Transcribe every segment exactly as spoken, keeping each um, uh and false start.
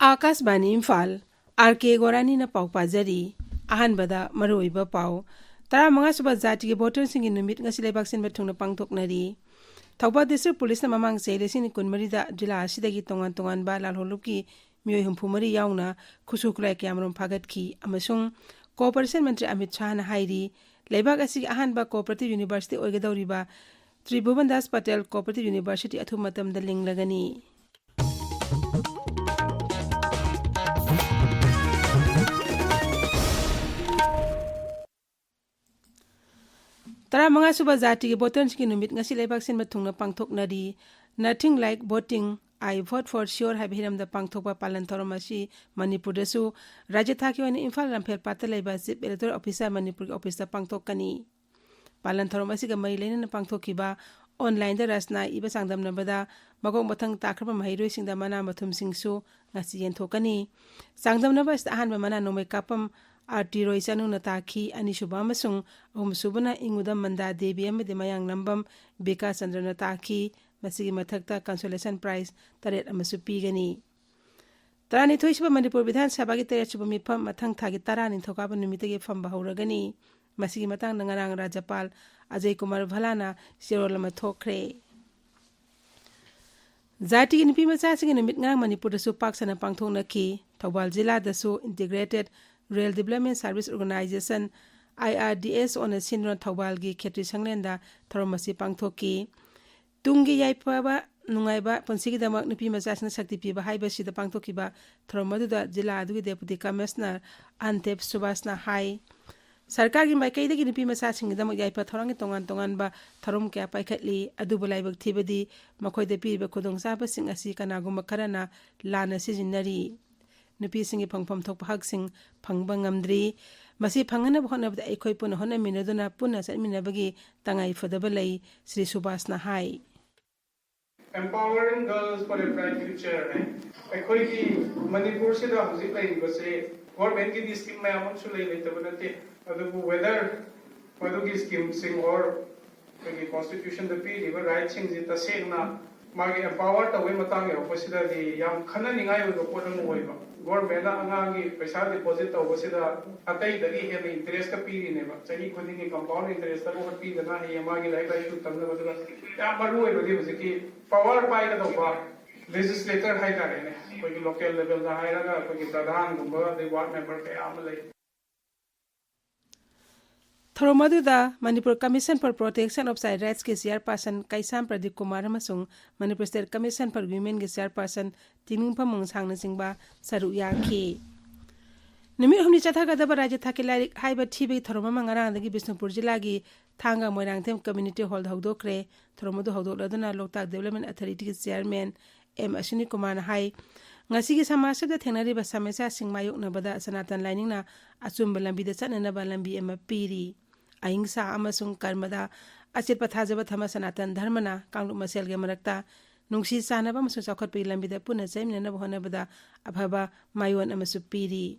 ꯑꯥꯀꯥꯁꯕꯥꯅꯤ Imphal, R ꯀꯦ ꯒꯣꯔꯥꯅꯤꯅ ꯄꯥꯎ ꯄꯥꯖꯔꯤ꯫ ꯑꯍꯥꯟꯕꯗ ꯃꯔꯨꯑꯣꯏꯕ ꯄꯥꯎ꯫ ꯇꯔꯥꯃꯉꯥ ꯁꯨꯕ ꯖꯥꯇꯤꯒꯤ ꯚꯣꯇꯔꯁꯤꯡꯒꯤ ꯅꯨꯃꯤꯠ ꯉꯁꯤ ꯂꯩꯕꯥꯛ ꯁꯤꯟꯕ ꯊꯨꯡꯅ ꯄꯥꯡꯊꯣꯛꯅꯔꯤ꯫ ꯊꯧꯕꯥꯜ ꯗꯤꯁꯇ꯭ꯔꯤꯛ ꯄꯨꯂꯤꯁꯅ ꯃꯃꯥꯡ ꯆꯍꯤ ꯂꯤꯁꯤꯡ ꯑꯅꯤ ꯀꯨꯟꯃꯔꯤꯗ ꯖꯤꯂꯥ ꯑꯁꯤꯗꯒꯤ ꯇꯣꯉꯥꯟ ꯇꯣꯉꯥꯟꯕ ꯂꯥꯜꯍꯧꯂꯨꯞꯀꯤ ꯃꯤꯑꯣꯏ ꯍꯨꯝꯐꯨ ꯃꯔꯤ ꯌꯥꯎꯅ ꯈꯨꯠꯁꯨ ꯈꯨꯠꯂꯥꯏ ꯀꯌꯥꯃꯔꯨꯝ ꯐꯥꯒꯠꯈꯤ ꯑꯃꯁꯨꯡ ꯀꯣꯑꯣꯄꯔꯦꯁꯟ ꯃꯟꯇ꯭ꯔꯤ ꯑꯃꯤꯠ ꯁꯥꯍꯅ ꯍꯥꯏꯔꯤ, ꯂꯩꯕꯥꯛ ꯑꯁꯤꯒꯤ ꯑꯍꯥꯟꯕ ꯀꯣꯑꯣꯄꯔꯦꯇꯤꯚ ꯌꯨꯅꯤꯚꯔꯁꯤꯇꯤ ꯑꯣꯏꯒꯗꯧꯔꯤꯕ ꯇ꯭ꯔꯤꯚꯨꯕꯟ ꯗꯥꯁ ꯄꯇꯦꯜ ꯀꯣꯑꯣꯄꯔꯦꯇꯤꯚ ꯌꯨꯅꯤꯚꯔꯁꯤꯇꯤ ꯑꯊꯨꯕ ꯃꯇꯝꯗ ꯂꯤꯡꯂꯒꯅꯤ꯫ ꯇꯔꯥꯃꯉꯥ ꯁꯨꯕ ꯖꯥꯇꯤꯒꯤ ꯚꯣꯇꯔꯁꯤꯡꯒꯤ ꯅꯨꯃꯤꯠ ꯉꯁꯤ ꯂꯩꯕꯥꯛ ꯁꯤꯟꯕ ꯊꯨꯡꯅ ꯄꯥꯡꯊꯣꯛꯅꯔꯤ꯫ Nothing like voting, I vote for sure ꯍꯥꯏꯕ ꯍꯤꯔꯝꯗ ꯄꯥꯡꯊꯣꯛꯄ ꯄꯥꯂꯟ ꯊꯧꯔꯝ ꯑꯁꯤ ꯃꯅꯤꯄꯨꯔꯗꯁꯨ ꯔꯥꯖ꯭ꯌ ꯊꯥꯛꯀꯤ ꯑꯣꯏꯅ ꯏꯝꯐꯥꯜ ꯂꯝꯐꯦꯜ ꯄꯥꯠꯇ ꯂꯩꯕ ꯆꯤꯐ ꯏꯂꯦꯛꯇꯣꯔꯦꯜ ꯑꯣꯐꯤꯁꯥꯔ ꯃꯅꯤꯄꯨꯔꯒꯤ ꯑꯣꯐꯤꯁꯇ ꯄꯥꯡꯊꯣꯛꯀꯅꯤ꯫ ꯄꯥꯂꯟ ꯊꯧꯔꯝ ꯑꯁꯤꯒ ꯃꯔꯤ ꯂꯩꯅꯅ ꯄꯥꯡꯊꯣꯛꯈꯤꯕ ꯑꯣꯟꯂꯥꯏꯟꯗ ꯔꯆꯅꯥ ꯏꯕ ꯆꯥꯡꯗꯝꯅꯕꯗ ꯃꯀꯣꯛ ꯃꯊꯪ ꯇꯥꯈ꯭ꯔꯕ ꯃꯍꯩꯔꯣꯏꯁꯤꯡꯗ ꯃꯅꯥ ꯃꯊꯨꯝꯁꯤꯡꯁꯨ ꯉꯁꯤ ꯌꯦꯟꯊꯣꯛꯀꯅꯤ꯫ ꯆꯥꯡꯗꯝꯅꯕ ꯑꯁꯤꯗ ꯑꯍꯥꯟꯕ ꯃꯅꯥ ꯅꯣꯡꯃꯩ ꯀꯥꯞꯄꯝ ꯑꯥꯔ ꯇꯤ ꯔꯣꯏ ꯆꯅꯨꯅ ꯇꯥꯈꯤ, ꯑꯅꯤꯁꯨꯕ ꯑꯃꯁꯨꯡ ꯑꯍꯨꯝꯁꯨꯕꯅ ꯏꯪꯉꯨꯗꯝ ꯃꯟꯗꯥ ꯗꯦꯕꯤ ꯑꯃꯗꯤ ꯃꯌꯥꯡ ꯅꯝꯕꯝ ꯕꯤꯀꯥꯁ ꯆꯟꯗ꯭ꯔꯅ ꯇꯥꯈꯤ꯫ ꯃꯁꯤꯒꯤ ꯃꯊꯛꯇ consolation prize ꯇꯔꯦꯠ ꯑꯃꯁꯨ ꯄꯤꯒꯅꯤ꯫ ꯇꯔꯥꯅꯤꯊꯣꯏ ꯁꯨꯕ ꯃꯅꯤꯄꯨꯔ ꯕꯤꯙꯥꯟ ꯁꯚꯥꯒꯤ ꯇꯔꯦꯠ ꯁꯨꯕ ꯃꯤꯐꯝ ꯃꯊꯪ ꯊꯥꯒꯤ ꯇꯔꯥ ꯅꯤꯡꯊꯧꯀꯥꯕ ꯅꯨꯃꯤꯠꯇꯒꯤ ꯐꯝꯕ ꯍꯧꯔꯒꯅꯤ꯫ ꯃꯁꯤꯒꯤ ꯃꯇꯥꯡꯗ ꯉꯔꯥꯡ ꯔꯥꯖ꯭ꯌꯄꯥꯜ ꯑꯖꯌ ꯀꯨꯃꯥꯔ ꯚꯜꯂꯥꯅ ꯆꯦꯔꯣꯜ ꯑꯃ ꯊꯣꯛꯈ꯭ꯔꯦ꯫ ꯖꯥꯇꯤꯒꯤ ꯅꯨꯄꯤ ꯃꯆꯥꯁꯤꯡꯒꯤ ꯅꯨꯃꯤꯠ ꯉꯔꯥꯡ ꯃꯅꯤꯄꯨꯔꯗꯁꯨ ꯄꯥꯛ ꯁꯟꯅ ꯄꯥꯡꯊꯣꯛꯅꯈꯤ꯫ Thoubal ꯖꯤꯂꯥꯗꯁꯨ Integrated Rural Development Service Organization, I R D S ꯑꯣꯅ ꯁꯤꯟꯗꯨꯅ ꯊꯧꯕꯥꯜꯒꯤ ꯈꯦꯇ꯭ꯔꯤ ꯁꯪꯂꯦꯟꯗ ꯊꯧꯔꯝ ꯑꯁꯤ ꯄꯥꯡꯊꯣꯛꯈꯤ꯫ ꯇꯨꯡꯒꯤ ꯌꯥꯏꯐꯕ ꯅꯨꯡꯉꯥꯏꯕ ꯄꯨꯟꯁꯤꯒꯤꯗꯃꯛ ꯅꯨꯄꯤ ꯃꯆꯥꯁꯤꯡꯅ ꯁꯛꯇꯤ ꯄꯤꯕ ꯍꯥꯏꯕꯁꯤꯗ ꯄꯥꯡꯊꯣꯛꯈꯤꯕ ꯊꯧꯔꯝ ꯑꯗꯨꯗ ꯖꯤꯂꯥ ꯑꯗꯨꯒꯤ ꯗꯦꯄꯨꯇꯤ ꯀꯃꯤꯁꯅꯔ ꯑꯟꯇꯦꯞ ꯁꯨꯕꯥꯁꯅ ꯍꯥꯏ, ꯁꯔꯀꯥꯔꯒꯤ ꯃꯥꯏꯀꯩꯗꯒꯤ ꯅꯨꯄꯤ ꯃꯆꯥꯁꯤꯡꯒꯤꯗꯃꯛ ꯌꯥꯏꯐ ꯊꯧꯔꯥꯡꯒꯤ ꯇꯣꯉꯥꯟ ꯇꯣꯉꯥꯟꯕ ꯊꯧꯔꯝ ꯀꯌꯥ ꯄꯥꯏꯈꯠꯂꯤ, ꯑꯗꯨꯕꯨ ꯂꯥꯏꯕꯛ ꯊꯤꯕꯗꯤ ꯃꯈꯣꯏꯗ ꯄꯤꯔꯤꯕ ꯈꯨꯗꯣꯡꯆꯥꯕꯁꯤꯡ ꯑꯁꯤ ꯀꯅꯥꯒꯨꯝꯕ ꯈꯔꯅ ꯂꯥꯟꯅ ꯁꯤꯖꯤꯟꯅꯔꯤ꯫ ꯅꯨꯄꯤꯁꯤꯡꯒꯤ ꯐꯪꯐꯝ ꯊꯣꯛꯄ ꯍꯛꯁꯤꯡ ꯐꯪꯕ ꯉꯝꯗ꯭ꯔꯤ꯫ ꯃꯁꯤ ꯐꯪꯍꯟꯅꯕ ꯍꯣꯠꯅꯕꯗ ꯑꯩꯈꯣꯏ ꯄꯨꯟꯅ ꯍꯣꯠꯅꯃꯤꯟꯅꯗꯨꯅ ꯄꯨꯟꯅ ꯆꯠꯃꯤꯟꯅꯕꯒꯤ ꯇꯉꯥꯏ ꯐꯗꯕ ꯂꯩ, ꯁ꯭ꯔꯤ ꯁꯨꯕꯥꯁꯅ ꯍꯥꯏ꯫ Empowering girls for a bright future ꯍꯥꯏ꯫ ꯑꯩꯈꯣꯏꯒꯤ ꯃꯅꯤꯄꯨꯔꯁꯤꯗ ꯍꯧꯖꯤꯛ ꯂꯩꯔꯤꯕꯁꯦ ꯒꯣꯔꯃꯦꯟꯒꯤꯗꯤ ꯁ꯭ꯀꯤꯝ ꯃꯌꯥꯝ ꯑꯃꯁꯨ ꯂꯩ, ꯂꯩꯇꯕ ꯅꯠꯇꯦ꯫ ꯑꯗꯨꯕꯨ ꯋꯦꯗꯔ ꯃꯗꯨꯒꯤ ꯁ꯭ꯀꯤꯝꯁꯤꯡ ꯑꯣꯔ ꯑꯩꯈꯣꯏꯒꯤ ꯀꯣꯟꯁꯇꯤꯇ꯭ꯌꯨꯁꯟꯗ ꯄꯤꯔꯤꯕ ꯔꯥꯏꯠꯁꯤꯡꯁꯤ ꯇꯁꯦꯡꯅ ꯃꯥꯒꯤ ꯑꯦꯝꯄꯥꯋꯔ ꯇꯧꯕꯒꯤ ꯃꯇꯥꯡ ꯌꯧꯔꯛꯄꯁꯤꯗꯗꯤ ꯌꯥꯝ ꯈꯟꯅꯅꯤꯡꯉꯥꯏ ꯑꯣꯏꯕ ꯄꯣꯠ ꯑꯃ ꯑꯣꯏꯕ꯫ ꯒꯣꯔꯃꯦꯟꯅ ꯑꯉꯥꯡꯒꯤ ꯄꯩꯁꯥ ꯗꯤꯄꯣꯖꯤꯠ ꯇꯧꯕꯁꯤꯗ ꯑꯇꯩꯗꯒꯤ ꯍꯦꯟꯅ ꯏꯟꯇꯔꯦꯁꯀ ꯄꯤꯔꯤꯅꯦꯕ꯫ ꯆꯍꯤ ꯈꯨꯗꯤꯡꯒꯤ ꯀꯝꯄꯥꯎꯟ ꯏꯟꯇꯔꯦꯁꯇ ꯄꯤꯗꯅ ꯍꯌꯦꯡ ꯃꯥꯒꯤ ꯂꯥꯏꯔꯤꯛ ꯂꯥꯏꯁꯨ ꯇꯝꯅꯕ꯫ ꯑꯗꯨꯒ ꯌꯥꯝ ꯃꯔꯨ ꯑꯣꯏꯕꯗꯤ ꯍꯧꯖꯤꯛꯀꯤ ꯄꯋꯥꯔ ꯄꯥꯏꯒꯗꯧꯕ ꯂꯦꯖꯤꯁꯂꯦꯇꯔ ꯍꯥꯏꯇꯥꯔꯦꯅꯦ, ꯑꯩꯈꯣꯏꯒꯤ ꯂꯣꯀꯦꯜ ꯂꯦꯚꯦꯜꯗ ꯍꯥꯏꯔꯒ ꯑꯩꯈꯣꯏꯒꯤ ꯄ꯭ꯔꯙꯥꯟꯒꯨꯝꯕ, ꯑꯗꯩ ꯋꯥꯔꯗ ꯃꯦꯝꯕꯔ ꯀꯌꯥ ꯑꯃ ꯂꯩ꯫ ꯊꯧꯔꯝ ꯑꯗꯨꯗ Manipur Commission for Protection of Child Rightsꯀꯤ ꯆꯤꯌꯥꯔꯄꯥꯔꯁꯟ ꯀꯩꯁꯥꯝ ꯄ꯭ꯔꯗꯤꯞ ꯀꯨꯃꯥꯔ ꯑꯃꯁꯨꯡ Manipur State Commission for Womenꯒꯤ ꯆꯤꯌꯥꯔꯄꯥꯔꯁꯟ ꯇꯤꯡꯅꯤꯡꯐꯝ ꯃꯣꯡꯁꯥꯡꯅꯆꯤꯡꯕ ꯁꯔꯨꯛ ꯌꯥꯈꯤ꯫ ꯅꯨꯃꯤꯠ ꯍꯨꯝꯅꯤ ꯆꯠꯊꯒꯗꯕ ꯔꯥꯖ꯭ꯌ ꯊꯥꯛꯀꯤ ꯂꯥꯏꯔꯤꯛ ꯍꯥꯏꯕ ꯊꯤꯕꯒꯤ ꯊꯧꯔꯝ ꯑꯃ ꯉꯔꯥꯡꯗꯒꯤ ꯕꯤꯁꯅꯨꯄꯨꯔ ꯖꯤꯂꯥꯒꯤ ꯊꯥꯡꯒ ꯃꯣꯏꯔꯥꯡꯊꯦꯝ ꯀꯝꯃ꯭ꯌꯨꯅꯤꯇꯤ ꯍꯣꯜꯗ ꯍꯧꯗꯣꯛꯈ꯭ꯔꯦ꯫ ꯊꯧꯔꯝ ꯑꯗꯨ ꯍꯧꯗꯣꯛꯂꯗꯨꯅ ꯂꯣꯛꯇꯥꯛ ꯗꯤꯕꯦꯂꯞꯃꯦꯟ ꯑꯊꯣꯔꯤꯇꯤꯒꯤ ꯆꯤꯌꯥꯔꯃꯦꯟ ꯑꯦꯝ ꯑꯁ꯭ꯋꯤꯅꯤ ꯀꯨꯃꯥꯔꯅ ꯍꯥꯏ, ꯉꯁꯤꯒꯤ ꯁꯃꯥꯖꯁꯤꯗ ꯊꯦꯡꯅꯔꯤꯕ ꯁꯃꯁ꯭ꯌꯥꯁꯤꯡ ꯃꯥꯌꯣꯛꯅꯕꯗ ꯁꯅꯥꯇꯟ ꯂꯥꯏꯅꯤꯡꯅ ꯑꯆꯨꯝꯕ ꯂꯝꯕꯤꯗ ꯆꯠꯅꯅꯕ ꯂꯝꯕꯤ ꯑꯃ ꯄꯤꯔꯤ꯫ ꯑꯍꯤꯡꯁꯥ ꯑꯃꯁꯨꯡ ꯀꯔꯃꯗ ꯑꯆꯦꯠꯄ ꯊꯥꯖꯕ ꯊꯝꯕ ꯁꯅꯥꯇꯟ ꯙꯔꯃꯅ ꯀꯥꯡꯂꯨꯞ ꯃꯁꯦꯜꯒꯤ ꯃꯔꯛꯇ ꯅꯨꯡꯁꯤ ꯆꯥꯟꯅꯕ ꯑꯃꯁꯨꯡ ꯆꯥꯎꯈꯠꯄꯒꯤ ꯂꯝꯕꯤꯗ ꯄꯨꯟꯅ ꯆꯠꯃꯤꯟꯅꯅꯕ ꯍꯣꯠꯅꯕꯗ ꯑꯐꯕ ꯃꯥꯏꯑꯣꯟ ꯑꯃꯁꯨ ꯄꯤꯔꯤ꯫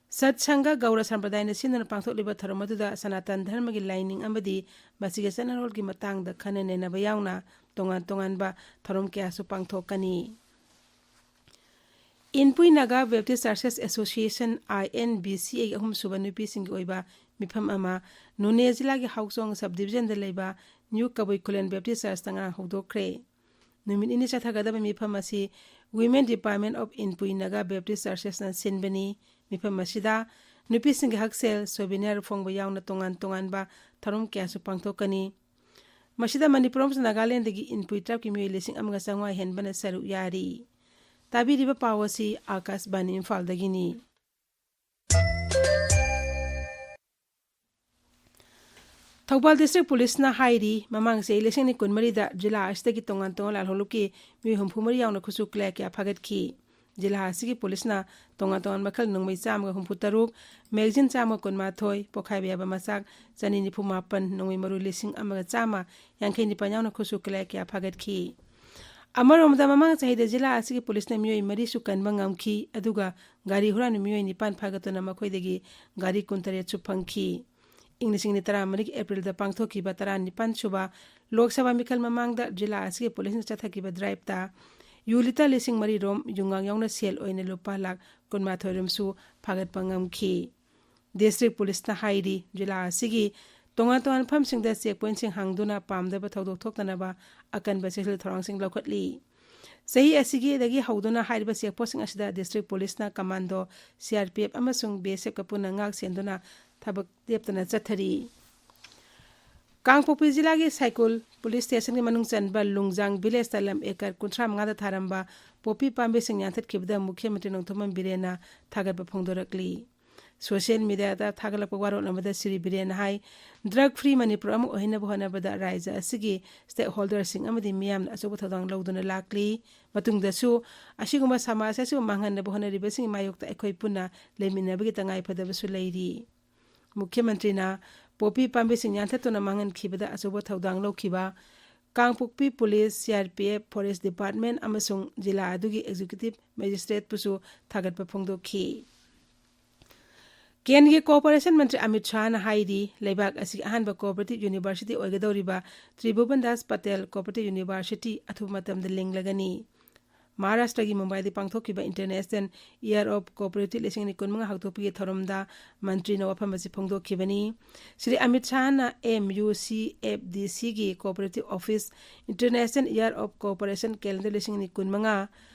ꯁꯠ ꯁꯪꯒ ꯒꯧꯔ ꯁꯝꯄ꯭ꯔꯗꯥꯌꯅ ꯁꯤꯟꯗꯨꯅ ꯄꯥꯡꯊꯣꯛꯂꯤꯕ ꯊꯧꯔꯝ ꯑꯗꯨꯗ ꯁꯅꯥꯇꯟ ꯙꯔꯃꯒꯤ ꯂꯥꯏꯅꯤꯡ ꯑꯃꯗꯤ ꯃꯁꯤꯒꯤ ꯆꯠꯅꯔꯣꯜꯒꯤ ꯃꯇꯥꯡꯗ ꯈꯟꯅ ꯅꯩꯅꯕ ꯌꯥꯎꯅ ꯇꯣꯉꯥꯟ ꯇꯣꯉꯥꯟꯕ ꯊꯧꯔꯝ ꯀꯌꯥꯁꯨ ꯄꯥꯡꯊꯣꯛꯀꯅꯤ꯫ Inpui Naga Baptist churches association, INBCA, ꯑꯍꯨꯝꯁꯨꯕ ꯅꯨꯄꯤꯁꯤꯡꯒꯤ ꯑꯣꯏꯕ ꯃꯤꯐꯝ ꯑꯃ ꯅꯣꯅꯦ ꯖꯤꯂꯥꯒꯤ ꯍꯥꯎꯆꯣꯡ ꯁꯕ ꯗꯤꯕꯤꯖꯟꯗ ꯂꯩꯕ ꯅ꯭ꯌꯨ ꯀꯕꯨꯏ ꯈꯨꯂꯦꯟ ꯕꯦꯞꯇꯤꯁ ꯆꯔꯆꯇ ꯉꯔꯥꯡ ꯍꯧꯗꯣꯛꯈ꯭ꯔꯦ꯫ ꯅꯨꯃꯤꯠ ꯅꯤꯅꯤ ꯆꯠꯊꯒꯗꯕ ꯃꯤꯐꯝ ꯑꯁꯤ Women Department of Inpui Naga Baptist ꯆꯔꯆꯦꯁꯅ ꯁꯤꯟꯕꯅꯤ꯫ ꯃꯤꯐꯝ ꯑꯁꯤꯗ ꯅꯨꯄꯤꯁꯤꯡꯒꯤ ꯍꯛꯁꯦꯜ, ꯁꯣꯚꯦꯅꯤꯌꯔ ꯐꯣꯡꯕ ꯌꯥꯎꯅ ꯇꯣꯉꯥꯟ ꯇꯣꯉꯥꯟꯕ ꯊꯧꯔꯝ ꯀꯌꯥꯁꯨ ꯄꯥꯡꯊꯣꯛꯀꯅꯤ꯫ ꯃꯁꯤꯗ ꯃꯅꯤꯄꯨꯔ ꯑꯃꯁꯨꯡ ꯅꯥꯒꯥꯂꯦꯟꯗꯒꯤ ꯏꯟꯄꯨꯏ ꯇ꯭ꯔꯥꯏꯕꯀꯤ ꯃꯤꯑꯣꯏ ꯂꯤꯁꯤꯡ ꯑꯃꯒ ꯆꯥꯝꯃꯉꯥ ꯍꯦꯟꯕꯅ ꯁꯔꯨꯛ ꯌꯥꯔꯤ꯫ ꯇꯥꯕꯤꯔꯤꯕ ꯄꯥꯎ ꯑꯁꯤ ꯑꯥꯀꯥꯁꯕꯥꯅꯤ ꯏꯝꯐꯥꯜꯗꯒꯤꯅꯤ꯫ ꯊꯧꯕꯥꯜ ꯗꯤꯁꯇ꯭ꯔꯤꯛ ꯄꯨꯂꯤꯁꯅ ꯍꯥꯏꯔꯤ, ꯃꯃꯥꯡ ꯆꯍꯤ ꯂꯤꯁꯤꯡ ꯑꯅꯤ ꯀꯨꯟꯃꯔꯤꯗ ꯖꯤꯂꯥ ꯑꯁꯤꯗꯒꯤ ꯇꯣꯉꯥꯟ ꯇꯣꯉꯥꯟ ꯂꯥꯜꯍꯧꯂꯨꯞꯀꯤ ꯃꯤꯑꯣꯏ ꯍꯨꯝꯐꯨ ꯃꯔꯤ ꯌꯥꯎꯅ ꯈꯨꯠꯁꯨ ꯈꯨꯠꯂꯥꯏ ꯀꯌꯥ ꯐꯥꯒꯠꯈꯤ꯫ ꯖꯤꯂꯥ ꯑꯁꯤꯒꯤ ꯄꯨꯂꯤꯁꯅ ꯇꯣꯉꯥꯟ ꯇꯣꯉꯥꯟꯕ ꯃꯈꯜ ꯅꯣꯡꯃꯩ ꯆꯥꯝꯃꯒ ꯍꯨꯝꯐꯨ ꯇꯔꯨꯛ, ꯃꯦꯒꯥꯖꯤꯟ ꯆꯥꯝꯃꯒ ꯀꯨꯟꯃꯥꯊꯣꯏ, ꯄꯣꯈꯥꯏꯕ ꯌꯥꯕ ꯃꯆꯥꯛ ꯆꯅꯤ ꯅꯤꯐꯨ ꯃꯥꯄꯟ, ꯅꯣꯡꯃꯩ ꯃꯔꯨ ꯂꯤꯁꯤꯡ ꯑꯃꯒ ꯆꯥꯝꯃ ꯌꯥꯡꯈꯩ ꯅꯤꯄꯥꯟ ꯌꯥꯎꯅ ꯈꯨꯠꯁꯨ ꯈꯨꯠꯂꯥꯏ ꯀꯌꯥ ꯐꯥꯒꯠꯈꯤ꯫ ꯑꯃꯔꯣꯝꯗ, ꯃꯃꯥꯡ ꯆꯍꯤꯗ ꯖꯤꯂꯥ ꯑꯁꯤꯒꯤ ꯄꯨꯂꯤꯁꯅ ꯃꯤꯑꯣꯏ ꯃꯔꯤꯁꯨ ꯀꯟꯕ ꯉꯝꯈꯤ, ꯑꯗꯨꯒ ꯒꯥꯔꯤ ꯍꯨꯔꯥꯟꯕ ꯃꯤꯑꯣꯏ ꯅꯤꯄꯥꯟ ꯐꯥꯒꯠꯇꯨꯅ ꯃꯈꯣꯏꯗꯒꯤ ꯒꯥꯔꯤ ꯀꯨꯟꯇꯔꯦꯠꯁꯨ ꯐꯪꯈꯤ꯫ ꯏꯪ ꯂꯤꯁꯤꯡ ꯑꯅꯤ ꯇꯔꯥꯃꯔꯤꯒꯤ ꯑꯦꯄ꯭ꯔꯤꯜꯗ ꯄꯥꯡꯊꯣꯛꯈꯤꯕ ꯇꯔꯥꯅꯤꯄꯥꯟ ꯁꯨꯕ ꯂꯣꯛ ꯁꯚꯥ ꯃꯤꯈꯜ ꯃꯃꯥꯡꯗ ꯖꯤꯂꯥ ꯑꯁꯤꯒꯤ ꯄꯨꯂꯤꯁꯅ ꯆꯠꯊꯈꯤꯕ ꯗ꯭ꯔꯥꯏꯚꯇ ꯌꯨ ꯂꯤꯇꯔ ꯂꯤꯁꯤꯡ ꯃꯔꯤ ꯔꯣꯝ, ꯌꯨꯉꯥ ꯌꯥꯎꯅ ꯁꯦꯜ ꯑꯣꯏꯅ ꯂꯨꯄꯥ ꯂꯥꯈ ꯀꯨꯟꯃꯥꯊꯣꯏ ꯔꯣꯝꯁꯨ ꯐꯥꯒꯠꯄ ꯉꯝꯈꯤ꯫ ꯗꯤꯁꯇ꯭ꯔꯤꯛ ꯄꯨꯂꯤꯁꯅ ꯍꯥꯏꯔꯤ, ꯖꯤꯂꯥ ꯑꯁꯤꯒꯤ ꯇꯣꯉꯥꯟ ꯇꯣꯉꯥꯟꯕ ꯃꯐꯝꯁꯤꯡꯗ ꯆꯦꯛ ꯄꯣꯏꯟꯠꯁꯤꯡ ꯍꯥꯡꯗꯨꯅ ꯄꯥꯝꯗꯕ ꯊꯧꯗꯣꯛ ꯊꯣꯛꯇꯅꯕ ꯑꯀꯟꯕ ꯆꯦꯛꯁꯤꯜ ꯊꯧꯔꯥꯡꯁꯤꯡ ꯂꯧꯈꯠꯂꯤ꯫ ꯆꯍꯤ ꯑꯁꯤꯒꯤꯗꯒꯤ ꯍꯧꯗꯨꯅ ꯍꯥꯏꯔꯤꯕ ꯆꯦꯛ ꯄꯣꯁꯁꯤꯡ ꯑꯁꯤꯗ ꯗꯤꯁꯇ꯭ꯔꯤꯛ ꯄꯨꯂꯤꯁꯅ ꯀꯃꯥꯟꯗꯣ, ꯁꯤ ꯑꯥꯔ ꯄꯤ ꯑꯦꯐ ꯑꯃꯁꯨꯡ ꯕꯤ ꯑꯦꯁ ꯑꯦꯐꯀ ꯄꯨꯟꯅ ꯉꯥꯛ ꯁꯦꯟꯗꯨꯅ ꯊꯕꯛ ꯂꯦꯞꯇꯅ ꯆꯠꯊꯔꯤ꯫ ꯀꯥꯡꯄꯣꯛꯄꯤ ꯖꯤꯂꯥꯒꯤ ꯁꯥꯏꯀꯨꯜ ꯄꯨꯂꯤꯁ ꯁ꯭ꯇꯦꯁꯟꯒꯤ ꯃꯅꯨꯡ ꯆꯟꯕ ꯂꯨꯡꯖꯥꯡ ꯚꯤꯂꯦꯖꯇ ꯂꯝ ꯑꯦꯀꯔ ꯀꯨꯟꯊ꯭ꯔꯥ ꯃꯉꯥꯗ ꯊꯥꯔꯝꯕ ꯄꯣꯄꯤ ꯄꯥꯝꯕꯤꯁꯤꯡ ꯌꯥꯟꯊꯠꯈꯤꯕꯗ ꯃꯨꯈ꯭ꯌ ꯃꯟꯇ꯭ꯔꯤ ꯅꯣꯡꯊꯣꯝꯕꯝ ꯕꯤꯔꯦꯟꯅ ꯊꯥꯒꯠꯄ ꯐꯣꯡꯗꯣꯔꯛꯂꯤ꯫ ꯁꯣꯁꯤꯌꯦꯜ ꯃꯤꯗꯤꯌꯥꯗ ꯊꯥꯒꯠꯂꯛꯄ ꯋꯥꯔꯣꯜ ꯑꯃꯗ ꯁ꯭ꯔꯤ ꯕꯤꯔꯦꯟꯅ ꯍꯥꯏ, ꯗ꯭ꯔꯒ ꯐ꯭ꯔꯤ ꯃꯅꯤꯄꯨꯔ ꯑꯃ ꯑꯣꯏꯍꯟꯅꯕ ꯍꯣꯠꯅꯕꯗ ꯔꯥꯏꯖ꯭ꯌ ꯑꯁꯤꯒꯤ ꯁ꯭ꯇꯦꯛ ꯍꯣꯜꯗꯔꯁꯤꯡ ꯑꯃꯗꯤ ꯃꯤꯌꯥꯝꯅ ꯑꯆꯧꯕ ꯊꯧꯗꯥꯡ ꯂꯧꯗꯨꯅ ꯂꯥꯛꯂꯤ꯫ ꯃꯇꯨꯡꯗꯁꯨ ꯑꯁꯤꯒꯨꯝꯕ ꯁꯃꯥꯖ ꯑꯁꯤꯕꯨ ꯃꯥꯡꯍꯟꯅꯕ ꯍꯣꯠꯅꯔꯤꯕꯁꯤꯡꯒꯤ ꯃꯥꯌꯣꯛꯇ ꯑꯩꯈꯣꯏ ꯄꯨꯟꯅ ꯂꯩꯃꯤꯟꯅꯕꯒꯤ ꯇꯉꯥꯏꯐꯗꯕꯁꯨ ꯂꯩꯔꯤ꯫ ꯃꯨꯈ꯭ꯌ ꯃꯟꯇ꯭ꯔꯤꯅ ꯄꯣꯄꯤ ꯄꯥꯝꯕꯤꯁꯤꯡ ꯌꯥꯟꯊꯠꯇꯨꯅ ꯃꯥꯡꯍꯟꯈꯤꯕꯗ ꯑꯆꯧꯕ ꯊꯧꯗꯥꯡ ꯂꯧꯈꯤꯕ Kangpokpi police, C R P F, forest department ꯑꯃꯁꯨꯡ ꯖꯤꯂꯥ ꯑꯗꯨꯒꯤ ꯑꯦꯛꯖꯤꯀ꯭ꯌꯨꯇꯤꯚ ꯃꯦꯖꯤꯁꯇ꯭ꯔꯦꯠꯄꯨꯁꯨ ꯊꯥꯒꯠꯄ ꯐꯣꯡꯗꯣꯛꯈꯤ꯫ ꯀꯦꯟꯗ꯭ꯔꯒꯤ ꯀꯣꯑꯣꯄꯔꯦꯁꯟ ꯃꯟꯇ꯭ꯔꯤ ꯑꯃꯤꯠ ꯁꯥꯍꯅ ꯍꯥꯏꯔꯤ, ꯂꯩꯕꯥꯛ ꯑꯁꯤꯒꯤ ꯑꯍꯥꯟꯕ ꯀꯣꯑꯣꯄꯔꯦꯇꯤꯚ ꯌꯨꯅꯤꯚꯔꯁꯤꯇꯤ ꯑꯣꯏꯒꯗꯧꯔꯤꯕ ꯇ꯭ꯔꯤꯚꯨꯕꯟ ꯗꯥꯁ ꯄꯇꯦꯜ ꯀꯣꯑꯣꯄꯔꯦꯇꯤꯚ ꯌꯨꯅꯤꯚꯔꯁꯤꯇꯤ ꯑꯊꯨꯕ ꯃꯇꯝꯗ ꯂꯤꯡꯂꯒꯅꯤ꯫ ꯃꯍꯥꯔꯥꯁꯇ꯭ꯔꯒꯤ ꯃꯨꯝꯕꯥꯏꯗ ꯄꯥꯡꯊꯣꯛꯈꯤꯕ ꯏꯟꯇꯔꯅꯦꯁꯅꯦꯜ ꯏꯌꯔ ꯑꯣꯐ ꯀꯣꯑꯣꯄꯔꯦꯇꯤꯚ ꯂꯤꯁꯤꯡ ꯑꯅꯤ ꯀꯨꯟꯃꯉꯥ ꯍꯧꯗꯣꯛꯄꯒꯤ ꯊꯧꯔꯝꯗ ꯃꯟꯇ꯭ꯔꯤꯅ ꯋꯥꯐꯝ ꯑꯁꯤ ꯐꯣꯡꯗꯣꯛꯈꯤꯕꯅꯤ꯫ ꯁ꯭ꯔꯤ ꯑꯃꯤꯠ ꯁꯥꯍꯅ M U C F D ꯁꯤꯒꯤ cooperative office international year of cooperation calendar ꯂꯤꯁꯤꯡ ꯑꯅꯤ ꯀꯨꯟꯃꯉꯥ,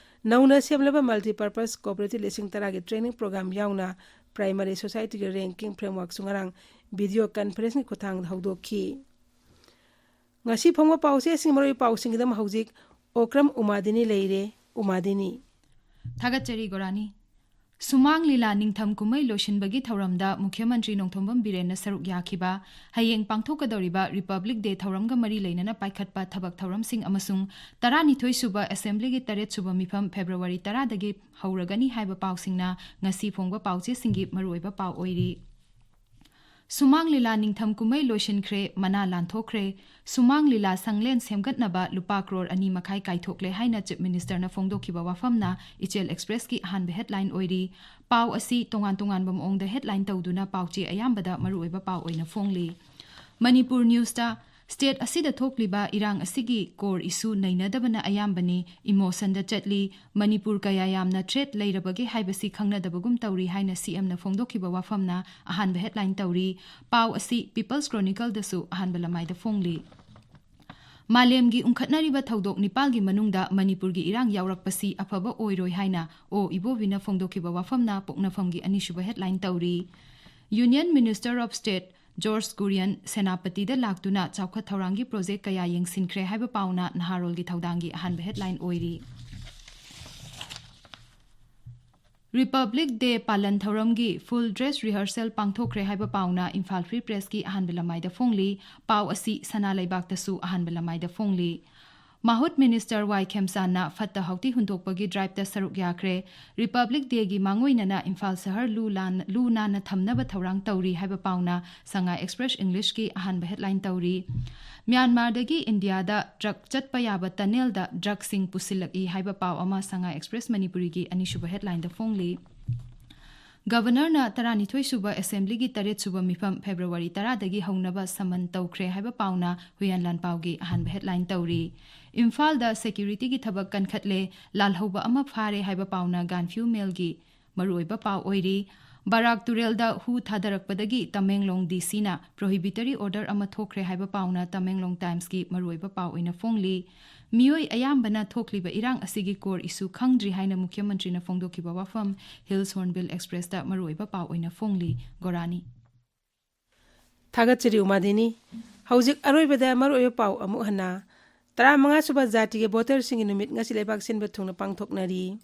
ꯅꯧꯅ ꯁꯦꯝꯂꯕ ꯃꯜꯇꯤꯄꯔꯄꯁ ꯀꯣꯑꯣꯄꯔꯦꯇꯤꯚ ꯂꯤꯁꯤꯡ ꯇꯔꯥꯒꯤ ꯇ꯭ꯔꯦꯅꯤꯡ ꯄ꯭ꯔꯣꯒ꯭ꯔꯥꯝ ꯌꯥꯎꯅ ꯄ꯭ꯔꯥꯏꯃꯔꯤ ꯁꯣꯁꯥꯏꯇꯤꯒꯤ ꯔꯦꯡꯀꯤꯡ ꯐ꯭ꯔꯦꯝꯋꯥꯔꯛꯁꯨ ꯉꯔꯥꯡ ꯚꯤꯗꯤꯑꯣ ꯀꯟꯐꯔꯦꯟꯁꯀꯤ ꯈꯨꯠꯊꯥꯡꯗ ꯍꯧꯗꯣꯛꯈꯤ꯫ ꯉꯁꯤ ꯐꯣꯡꯕ ꯄꯥꯎꯆꯦꯁꯤꯡ, ꯃꯔꯨꯑꯣꯏꯕ ꯄꯥꯎꯁꯤꯡꯒꯤꯗꯃꯛ ꯍꯧꯖꯤꯛ ꯑꯣꯀ꯭ꯔꯝ ꯎꯃꯥꯗꯤꯅꯤ ꯂꯩꯔꯦ꯫ ꯎꯃꯥꯗꯤꯅꯤ꯫ ꯊꯥꯒꯠꯆꯔꯤ ꯒꯣꯔꯥꯅꯤ꯫ ꯁꯨꯃꯥꯡ ꯂꯤꯂꯥ ꯅꯤꯡꯊꯝ ꯀꯨꯝꯍꯩ ꯂꯣꯏꯁꯤꯟꯕꯒꯤ ꯊꯧꯔꯝꯗ ꯃꯨꯈ꯭ꯌ ꯃꯟꯇ꯭ꯔꯤ ꯅꯣꯡꯊꯣꯝꯕꯝ ꯕꯤꯔꯦꯟꯅ ꯁꯔꯨꯛ ꯌꯥꯈꯤꯕ, ꯍꯌꯦꯡ ꯄꯥꯡꯊꯣꯛꯀꯗꯧꯔꯤꯕ ꯔꯤꯄꯕ꯭ꯂꯤꯛ ꯗꯦ ꯊꯧꯔꯝꯒ ꯃꯔꯤ ꯂꯩꯅꯅ ꯄꯥꯏꯈꯠꯄ ꯊꯕꯛ ꯊꯧꯔꯝꯁꯤꯡ ꯑꯃꯁꯨꯡ ꯇꯔꯥꯅꯤꯊꯣꯏ ꯁꯨꯕ ꯑꯦꯁꯦꯝꯕ꯭ꯂꯤꯒꯤ ꯇꯔꯦꯠ ꯁꯨꯕ ꯃꯤꯐꯝ ꯐꯦꯕ꯭ꯔꯨꯋꯥꯔꯤ ꯇꯔꯥꯗꯒꯤ ꯍꯧꯔꯒꯅꯤ ꯍꯥꯏꯕ ꯄꯥꯎꯁꯤꯡꯅ ꯉꯁꯤ ꯐꯣꯡꯕ ꯄꯥꯎꯆꯦꯁꯤꯡꯒꯤ ꯃꯔꯨꯑꯣꯏꯕ ꯄꯥꯎ ꯑꯣꯏꯔꯤ꯫ ꯁꯨꯃꯥꯡ ꯂꯤꯂꯥ ꯅꯤꯡꯊꯝ ꯀꯨꯝꯍꯩ ꯂꯣꯏꯁꯤꯟꯈ꯭ꯔꯦ, ꯃꯅꯥ ꯂꯥꯟꯊꯣꯛꯈ꯭ꯔꯦ꯫ ꯁꯨꯃꯥꯡ ꯂꯤꯂꯥ ꯁꯪꯂꯦꯟ ꯁꯦꯝꯒꯠꯅꯕ ꯂꯨꯄꯥ ꯀ꯭ꯔꯣꯔ ꯑꯅꯤ ꯃꯈꯥꯏ ꯀꯥꯏꯊꯣꯛꯂꯦ ꯍꯥꯏꯅ Chief Minister ꯅ ꯐꯣꯡꯗꯣꯛꯈꯤꯕ ꯋꯥꯐꯝꯅ ꯏꯆꯦꯜ Express ꯀꯤ ꯑꯍꯥꯟꯕ headline ꯑꯣꯏꯔꯤ꯫ ꯄꯥꯎ ꯑꯁꯤ ꯇꯣꯉꯥꯟ ꯇꯣꯉꯥꯟꯕ ꯃꯑꯣꯡꯗ headline ꯇꯧꯗꯨꯅ ꯄꯥꯎꯆꯦ ꯑꯌꯥꯝꯕꯗ ꯃꯔꯨꯑꯣꯏꯕ ꯄꯥꯎ ꯑꯣꯏꯅ ꯐꯣꯡꯂꯤ꯫ ꯃꯅꯤꯄꯨꯔ News ꯇ, state ꯑꯁꯤꯗ ꯊꯣꯛꯂꯤꯕ ꯏꯔꯥꯡ ꯑꯁꯤꯒꯤ core issue ꯅꯩꯅꯗꯕꯅ ꯑꯌꯥꯝꯕꯅꯤ, emotion ꯗ ꯆꯠꯂꯤ, ꯃꯅꯤꯄꯨꯔ ꯀꯌꯥ ꯌꯥꯝꯅ threat ꯂꯩꯔꯕꯒꯦ ꯍꯥꯏꯕꯁꯤ ꯈꯪꯅꯗꯕꯒꯨꯝ ꯇꯧꯔꯤ ꯍꯥꯏꯅ C M ꯅ ꯐꯣꯡꯗꯣꯛꯈꯤꯕ ꯋꯥꯐꯝꯅ ꯑꯍꯥꯟꯕ headline ꯇꯧꯔꯤ꯫ ꯄꯥꯎ ꯑꯁꯤ People's Chronicle ꯗꯁꯨ ꯑꯍꯥꯟꯕ ꯂꯃꯥꯏꯗ ꯐꯣꯡꯂꯤ꯫ ꯃꯥꯂꯦꯝꯒꯤ ꯎꯪꯈꯠꯅꯔꯤꯕ ꯊꯧꯗꯣꯛ ꯅꯤꯄꯥꯜꯒꯤ ꯃꯅꯨꯡꯗ ꯃꯅꯤꯄꯨꯔꯒꯤ ꯏꯔꯥꯡ ꯌꯥꯎꯔꯛꯄꯁꯤ ꯑꯐꯕ ꯑꯣꯏꯔꯣꯏ ꯍꯥꯏꯅ ꯑꯣ ꯏꯕꯣꯕꯤꯅ ꯐꯣꯡꯗꯣꯛꯈꯤꯕ ꯋꯥꯐꯝꯅ ꯄꯣꯛꯅꯐꯝꯒꯤ ꯑꯅꯤꯁꯨꯕ headline ꯇꯧꯔꯤ꯫ Union Minister of State George Kurian ꯁꯦꯅꯥꯄꯇꯤꯗ ꯂꯥꯛꯇꯨꯅ ꯆꯥꯎꯈꯠ ꯊꯧꯔꯥꯡꯒꯤ project ꯀꯌꯥ ꯌꯦꯡꯁꯤꯟꯈ꯭ꯔꯦ ꯍꯥꯏꯕ ꯄꯥꯎꯅ ꯅꯍꯥꯔꯣꯜꯒꯤ ꯊꯧꯗꯥꯡꯒꯤ ꯑꯍꯥꯟꯕ headline ꯑꯣꯏꯔꯤ꯫ Republic Day ꯄꯥꯂꯟ ꯊꯧꯔꯝꯒꯤ full dress rehearsal ꯄꯥꯡꯊꯣꯛꯈ꯭ꯔꯦ ꯍꯥꯏꯕ ꯄꯥꯎꯅ ꯏꯝꯐꯥꯜ Free Press ꯀꯤ ꯑꯍꯥꯟꯕ ꯂꯃꯥꯏꯗ ꯐꯣꯡꯂꯤ꯫ ꯄꯥꯎ ꯑꯁꯤ ꯁꯅꯥ ꯂꯩꯕꯥꯛꯇꯁꯨ ꯑꯍꯥꯟꯕ ꯂꯃꯥꯏꯗ ꯐꯣꯡꯂꯤ꯫ ꯃꯍꯨꯠ Minister ꯋꯥꯏ ꯈꯦꯝꯆꯥꯟꯅ ꯐꯠꯇ ꯍꯥꯎꯊꯤ ꯍꯨꯟꯗꯣꯛꯄꯒꯤ drive ꯇ ꯁꯔꯨꯛ ꯌꯥꯈ꯭ꯔꯦ꯫ Republic Day ꯒꯤ ꯃꯥꯡꯑꯣꯏꯅꯅ ꯏꯝꯐꯥꯜ ꯁꯍꯔ ꯂꯨ ꯂꯥꯟ-, ꯂꯨ ꯅꯥꯟꯅ ꯊꯝꯅꯕ ꯊꯧꯔꯥꯡ ꯇꯧꯔꯤ ꯍꯥꯏꯕ ꯄꯥꯎꯅ ꯁꯉꯥꯏ Express English ꯀꯤ ꯑꯍꯥꯟꯕ headline ꯇꯧꯔꯤ꯫ ꯃ꯭ꯌꯥꯟꯃꯥꯔꯗꯒꯤ ꯏꯟꯗꯤꯌꯥꯗ truck ꯆꯠꯄ ꯌꯥꯕ tunnel ꯗ drug ꯁꯤꯡ ꯄꯨꯁꯤꯜꯂꯛꯏ ꯍꯥꯏꯕ ꯄꯥꯎ ꯑꯃ ꯁꯉꯥꯏ Express ꯃꯅꯤꯄꯨꯔꯤꯒꯤ ꯑꯅꯤꯁꯨꯕ headline ꯗ ꯐꯣꯡꯂꯤ꯫ Governor ꯅ ꯇꯔꯥꯅꯤꯊꯣꯏ ꯁꯨꯕ Assembly ꯒꯤ ꯇꯔꯦꯠ ꯁꯨꯕ ꯃꯤꯐꯝ February ꯇꯔꯥꯗꯒꯤ ꯍꯧꯅꯕ summon ꯇꯧꯈ꯭ꯔꯦ ꯍꯥꯏꯕ ꯄꯥꯎꯅ ꯍꯨꯏꯌꯥꯟ ꯂꯥꯟꯄꯥꯎꯒꯤ ꯑꯍꯥꯟꯕ headline ꯇꯧꯔꯤ꯫ ꯏꯝꯐꯥꯜꯗ security ꯒꯤ ꯊꯕꯛ ꯀꯟꯈꯠꯂꯦ, ꯂꯥꯜꯍꯧꯕ ꯑꯃ ꯐꯥꯔꯦ ꯍꯥꯏꯕ ꯄꯥꯎꯅ ꯒꯥꯟꯐꯤꯌꯨ Mail ꯒꯤ ꯃꯔꯨꯑꯣꯏꯕ ꯄꯥꯎ ꯑꯣꯏꯔꯤ꯫ ꯕꯔꯥꯛ ꯇꯨꯔꯦꯜꯗ ꯍꯨ ꯊꯥꯗꯔꯛꯄꯗꯒꯤ ꯇꯃꯦꯡꯂꯣꯡ D C ꯅ prohibitory order ꯑꯃ ꯊꯣꯛꯈ꯭ꯔꯦ ꯍꯥꯏꯕ ꯄꯥꯎꯅ ꯇꯃꯦꯡꯂꯣꯡ Times ꯀꯤ ꯃꯔꯨꯑꯣꯏꯕ ꯄꯥꯎ ꯑꯣꯏꯅ ꯐꯣꯡꯂꯤ꯫ ꯃꯤꯑꯣꯏ ꯑꯌꯥꯝꯕꯅ ꯊꯣꯛꯂꯤꯕ ꯏꯔꯥꯡ ꯑꯁꯤꯒꯤ core issue ꯈꯪꯗ꯭ꯔꯤ ꯍꯥꯏꯅ ꯃꯨꯈ꯭ꯌ ꯃꯟꯇ꯭ꯔꯤꯅ ꯐꯣꯡꯗꯣꯛꯈꯤꯕ ꯋꯥꯐꯝ Hills Hornbill Express ꯇ ꯃꯔꯨꯑꯣꯏꯕ ꯄꯥꯎ ꯑꯣꯏꯅ ꯐꯣꯡꯂꯤ꯫ ꯒꯣꯔꯥꯅꯤ꯫ ꯊꯥꯒꯠꯆꯔꯤ ꯎꯃꯥꯗꯤꯅꯤ꯫ ꯍꯧꯖꯤꯛ ꯑꯔꯣꯏꯕꯗ ꯃꯔꯨꯑꯣꯏꯕ ꯄꯥꯎ ꯑꯃꯨꯛ ꯍꯟꯅ꯫ ꯇꯔꯥꯃꯉꯥ ꯁꯨꯕ ꯖꯥꯇꯤꯒꯤ voter ꯁꯤꯡꯒꯤ ꯅꯨꯃꯤꯠ ꯉꯁꯤ ꯂꯩꯕꯥꯛ ꯁꯤꯟꯕ ꯊꯨꯡꯅ ꯄꯥꯡꯊꯣꯛꯅꯔꯤ꯫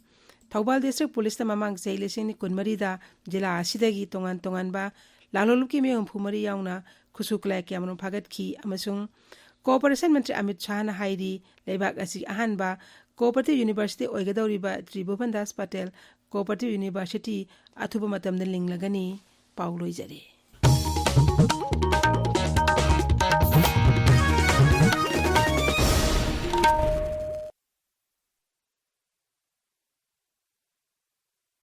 ꯊꯧꯕꯥꯜ District Police ꯅ ꯃꯃꯥꯡ ꯆꯍꯤ ꯂꯤꯁꯤꯡ ꯑꯅꯤ ꯀꯨꯟꯃꯔꯤꯗ ꯖꯤꯂꯥ ꯑꯁꯤꯗꯒꯤ ꯇꯣꯉꯥꯟ ꯇꯣꯉꯥꯟꯕ ꯂꯥꯂꯣꯡꯂꯨꯞꯀꯤ ꯃꯤꯑꯣꯏ ꯍꯨꯝꯐꯨ ꯃꯔꯤ ꯌꯥꯎꯅ ꯈꯨꯠꯁꯨ ꯈꯨꯠꯂꯥꯏ ꯀꯌꯥꯃꯔꯨꯝ ꯐꯥꯒꯠꯈꯤ ꯑꯃꯁꯨꯡ Cooperation ꯃꯟꯇ꯭ꯔꯤ ꯑꯃꯤꯠ ꯁꯥꯍꯅ ꯍꯥꯏꯔꯤ, ꯂꯩꯕꯥꯛ ꯑꯁꯤꯒꯤ ꯑꯍꯥꯟꯕ Cooperative University ꯑꯣꯏꯒꯗꯧꯔꯤꯕ Tribhuvan Das Patel Cooperative University ꯑꯊꯨꯕ ꯃꯇꯝꯗ ꯂꯤꯡꯂꯒꯅꯤ꯫ ꯄꯥꯎ ꯂꯣꯏꯖꯔꯦ꯫